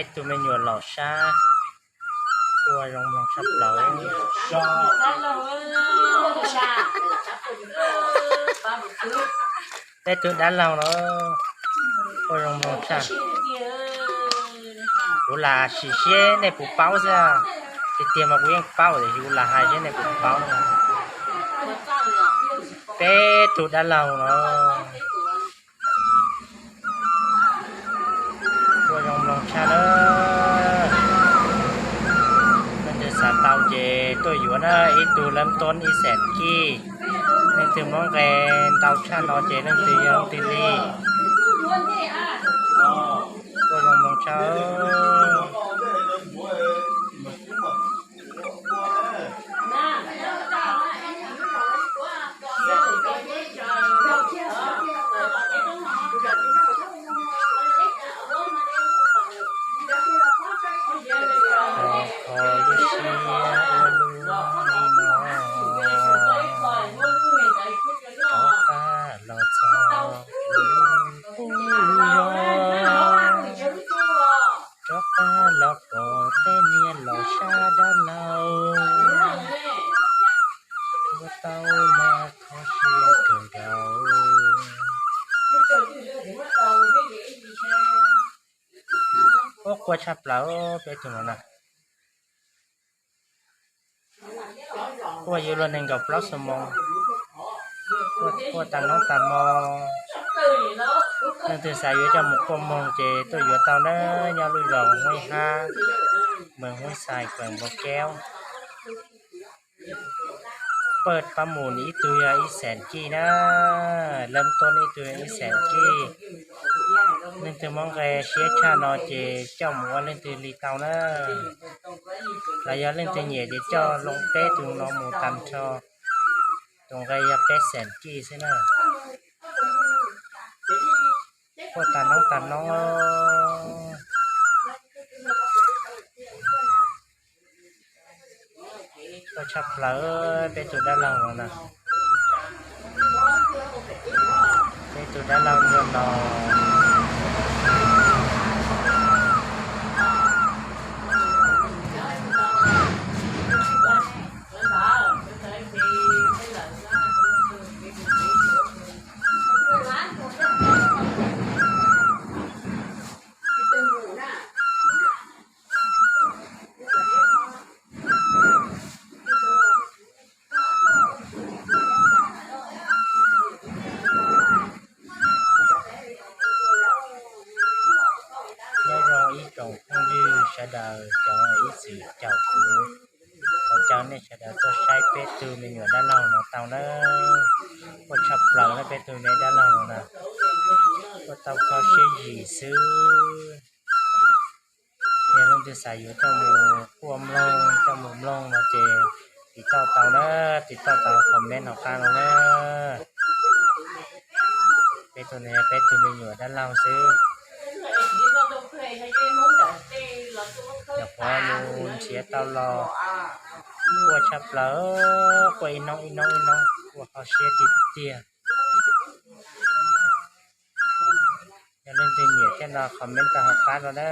Peb tug me nyuam laus sab, quaj zoo mloog tshaj plaws. Peb tug dab laug los quaj zoo mloog tshaj. Kuv lam sim siab nej puas paub xwb, tiag tiag mas kuv yeej paub tiam sis kuv lam hais seb nej puas paub. Peb tug dab laug los quaj zoo mloog tshaj na. Leej twg xav tau ces tuaj yuav na, ib tug lab toob ib xees kij. Leej twg muab nqe ntau tshaj no ces leej twg yog leej twg li. Quaj zoo mloog tshaj. Kho lub siab ua lub li no, rov qab los txog kuv lub zos, rov qab los pom tej niag laus sab dab laug, ua tau mas kho siab kawg nkaus. Quaj quaj tshaj plaws peb tug no na. Quaj yuav luag nees nkaum plaub xuab moos, quaj tag hnub tag hmo. Leej twg xav yuav coj mus quaj mloog ces tuaj yuav tau na, nyob lub zos Huab Hab, moos Huab Xais, pees Npau Keub. Paj pab mus ib tug yog ib xees kij na, lab toob ib tug yog ib xees kij. Leej twg muab nqe siab tshaj no ces coj mus ua leej twg li tau na. Los yog leej twg nyiam ces coj loo peb tug no mus tag nrho. Tus nqe yog peb xees kij xwb na. Quaj tag hnub tag hnub. Quaj tshaj plaws peb tug dab laug no na. Peb tug dab laug no los Nyob zoo ib tsoom phooj ywg sawv daws, cov ib txwm caum kuv, thov caw nej sawv daws tuaj saib peb tug me nyuam dab laug no tau na. Quaj tshaj plaws na peb tug me dab laug no na. Quaj tau kho siab zim xwb. Yog leej twg xav yuav coj mus quaj mloog, coj mus mloog no ces tiv tauj tau na, tiv tauj tau comment hauv qab no na. Peb tug no yog peb tug me nyuam dab laug xwb. Nyuam qhuav mus nrhiav tau los quaj tshaj plaws, quaj ib hnub ib hnub ib hnub, quaj kho siab tiag tiag. Yog leej twg nyiam thiab no comment tau hauv qab no na.